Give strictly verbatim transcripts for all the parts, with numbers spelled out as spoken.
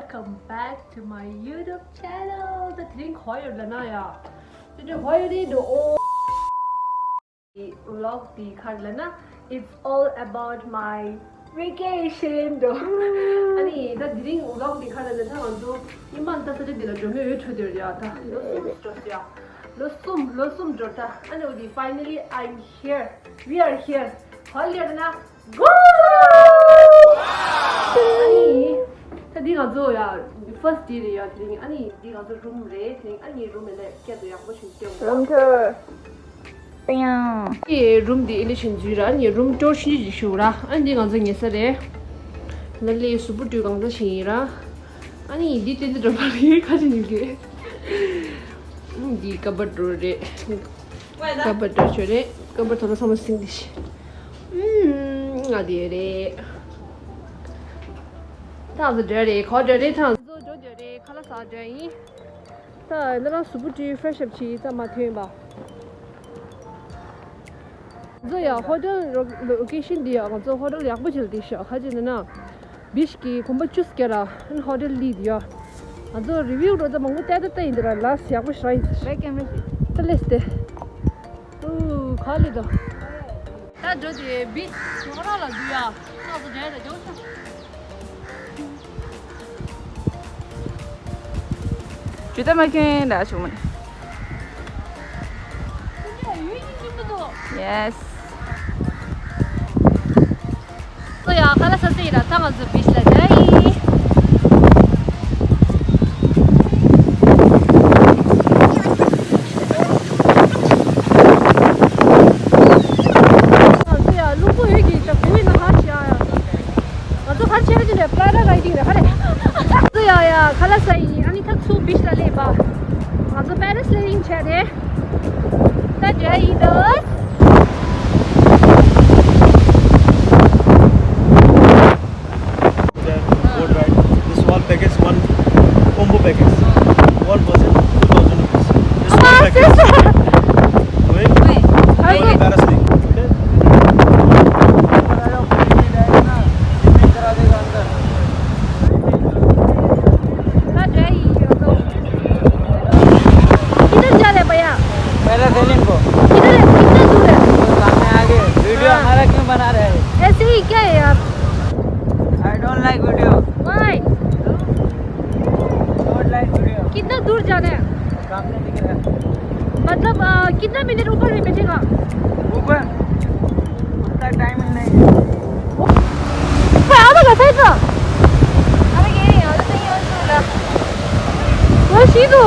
Welcome back to my YouTube channel. ད་དེ་རིང་ག་པར་ཡོད་ལབ་ན་ཡ། དེ་རིང་ག་པར་ཡོད་རེད་འགྲོ། ཨོ། ཝི་ལོག་དེ་ག་རེ་ལབ་ན། It's all about my vacation འགྲོ། ཨ་ནི་ད་དེ་རིང་ཝི་ལོག་དེ་ག་རེ་ལབ་ན། ད་ང་ཚོ་ཉི་མ་ད་ས་ཆ་འདི་ལ་འགྲོ་མུས་ཡོད། འཕྲོ་དེར་ཡ། ད་ལོ་གསུམ་འགྲོ་སོང་ཡ། ལོ་གསུམ། ལོ་གསུམ་འགྲོ་ད། ཨ་ནི་འོ་དེ། finally I'm here, we are here. ག་པར་ཡོད་ལབ་ན། གོ། ཨ་ནི། ད་འདི་ང་ཚོ་ཡ། first day རེད་ཡ། དེ་རིང་ཨ་ནི་འདི་ང་ཚོ་རུམ་རེད། དེ་རིང་ཨ་ནི་རུམ་ཡིན་ན་སྐད་དུ་ཡག་པོ་ཞིག་སྟོན། རུམ་ཊུར། པིང་། ཨེ། རུམ་འདི་ཨེ་ལེ་ཤན་འཛུལ་ར། ཨ་ནི་རུམ་ཊུར་ཤིག་ཞུ་ར། ཨ་ནི་འདི་ང་ཚོ་ཉལ་ས་རེད། ལ་ལས་གཟུགས་པོ་བཀྲུས་གང་ས་ཞིག་ཡིན་ར། ཨ་ནི་འདི་ཏན་ཏན་འགྲོ་པ་རེད། ཁ་ཅིག་ཉིན་གི། འདི་ཀ་བར་འགྲོ་རེད། ཀ་བར་འགྲོ་ཆོག་རེད། ཀ་བར་ཐོག་ལ་ཚང་མ་སིང་དེ་ཤི། ཨུམ། ང་དེ་རེད། ཐག་ཚོ་འདྲ་རེད། གོ་འདྲ་རེད། ཐག་ཚོ་འགྲོ་འདྲ་རེད། ཁ་ལག་ཟ་འདྲ་ཡིན། ད་ལ་རང་གཟུགས་པོ་བཀྲུས་ཧྥེ་རེ་ཤི་ཨབ་བྱས་ཙམ་མ་ཐོན་པ། ང་ཚོ་ཡ་ཧོ་ཊེལ་ལོ་ཀེ་ཤན་འདི་ཡ། ང་ཚོ་ཧོ་ཊེལ་ཡག་པོ་ཅིག་ལ་བསྡད་ཤག་ག་ཅི་ན་ན། བིཆ་གི་གོམ་པ་བཅུ་བརྒྱ་ར། ཨན་ཧོ་ཊེལ་ལི་དེ་ཡ། ང་ཚོ་རི་བིའུ་འགྲོ་ད་མང་པོ་བལྟས་ད་བལྟས་ཡིན་དེ་ར། ལ་ཡག་པོ་ཞེ་དྲག་ཡིན། རེད། ཀེམ་ར་ཞིག་ད་ལེས་ཏེ། ཨུ། ག་ལེ་དོ། ད་འགྲོ་དེ་བིཆ་ཉོ་ར་ལ་འདུག་ཡ། ང་ཚོ་འདྲ་ད་འགྲོ་ཤག་ཇུ་ཏ་མ་ཁེན་ད་ཆུ་མ། Yes. ཚོ་ཡ། ཁ་ལག་ཟ་ཟེར་ཡིན་ར། ད་ང་ཚོ་བིཆ་ལ་འགྲོ་ཡིན། ང་ཚོ་ཡ་རླུང་བུ་འོད་ཀྱི་ད་བུ་ཡིན་ན་ཧ་ཅང་ཡ། ང་ཚོ་ཧར་ཆེ་ཧ་ཅི་རེད། པ་ར་རའི་ཌིང་རེད། ཧ་རེ། ང་ཚོ་ཡ་ཡ་ཁ་ལག་ཟ་ཡིན། ཨ་ནི་ད་ཚུར་བིཆ་ལ་སླེབས་པ། ང་ཚོ་པེ་ར་སི་ལེ་ཌིང་བྱས་རེད། ད་འགྲོ་ཡིན་དོ། Then boat ride. This all package, one combo package. One person, two thousand rupees. This all package. Going? Going. Parasailing. किधर जा रहे हैं भैया? पैरासेलिंग को। किधर है? कितना दूर है? सामने आगे। वीडियो हाँ। हमारा क्यों बना रहे हैं? ऐसे ही क्या है यार? I don't like video. Why? Don't like video. कितना दूर जाना है? सामने दिख रहा है। मतलब, अ, कितना मिनट ऊपर में बैठेगा? ऊपर? उतना टाइम ही नहीं है। हाँ, आ गया, सही था। अरे, ये नहीं, अरे, तो ये और सुन ला। वो सीधो।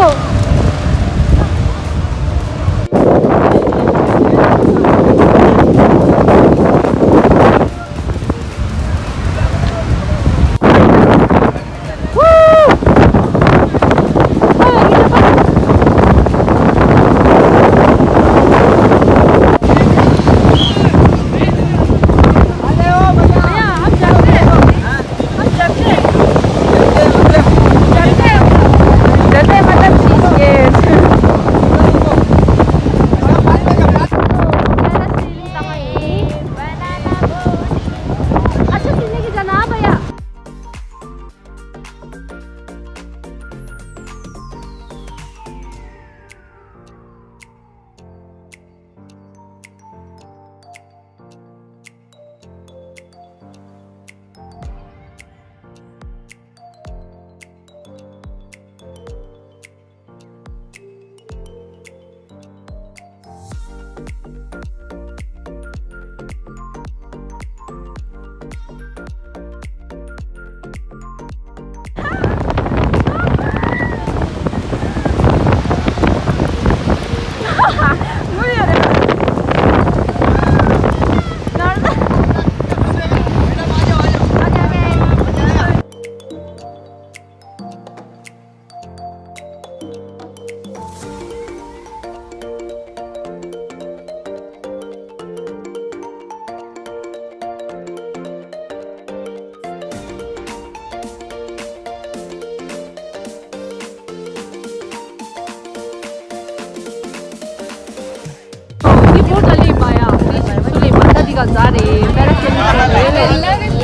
འདི་བོ་ད་ལེ་པ་ཡ། འདི་ཞིག་སུ་ལེ་པ། ད་འདི་ག་ཛ་རེད། པེ་ར་སེ་ལིང་རེད།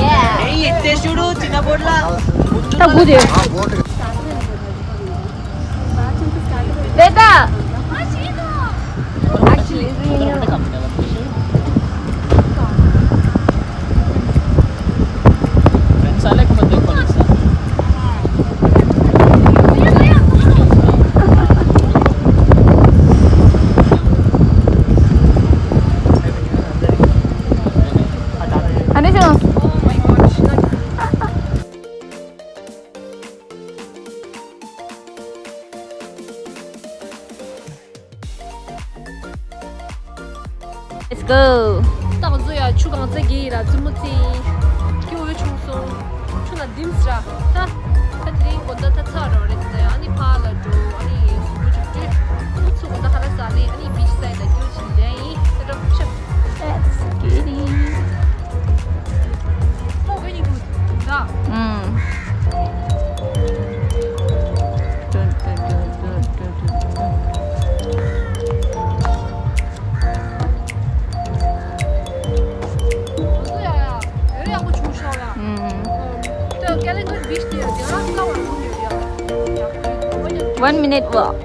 ཡེ། དེ་ཤུ་རུ་ཅི་ན་བོར་ལ། Good. Beta. Actually, Let's go. ད་ང་ཚོ་ཡ་ཆུ་གང་ཚ་གི་ཡིན་ར། བཙུན་མོ་ཚེ་ཡིན། སྐྱིད་པོ་བྱུང་སོང་། ཆུ་ན་ལྡིམ་སི་ར། ད་ད་དེ་རིང་དགོང་དག་ད་ཚ་ར་བ་རེད། ད་ཡ་ཨ་ནི་ཕ་ལ་འགྲོ། ཨ་ནི་སུ་གུ་ཅིག་བྲོས། ཁོ་ཚོ་དགོང་དག་ཧ་ར་ས་ལེ། ཨ་ནི་བིཆ་སའི་ཌི་ལ་སྐྱིད་པོ་ཅིག་ལེན་ཡིན། ད་ད་ཆུ། Let's get it. ཐོག་གི་ཉིན་གུ་ད། ཨུམ། One minute walk.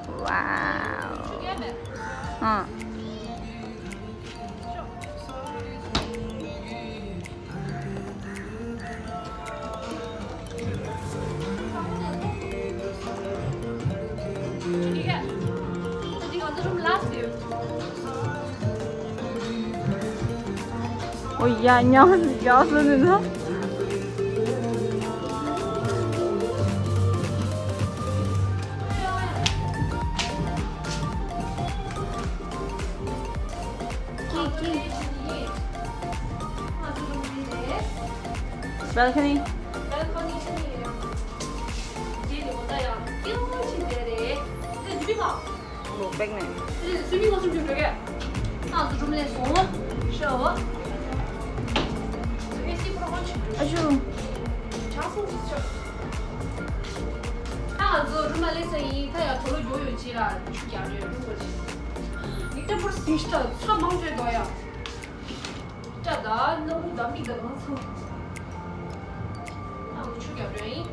Wow. ཨ། ཨོ་ཡ། ཉམས་སུ་རྒྱག་སོང་ནི་ན། Balcony. Balcony. Look back ནས། སུ་མི་ལོ་ཆུང་ཆུང་འགྲོ་གས། ང་ཚོ་རུམ་ལས་སོང་། ཤོ། ཨ་ཅུ། ཆགས་སོང་ཆུ། ད་ང་ཚོ་རུམ་ལ་སླེབས་ས་ཡིན། ད་ཡ་དོ་ལོ་རྒྱུ་ཡོད་ཅི་ར་ཆུ་རྒྱག་རེད་རུམ་གོ་ཅི། ནི་ཏྲ་པུར་སིང་ཤི་ད་ཚ་མང་ཆེ་དོ་ཡ། ཏྲ་ད་ནམ་བུ་དམ་གི་ད་གང་སོང་། ད་ང་ཚོ་ཆུ་རྒྱག་རེད་ཡིན།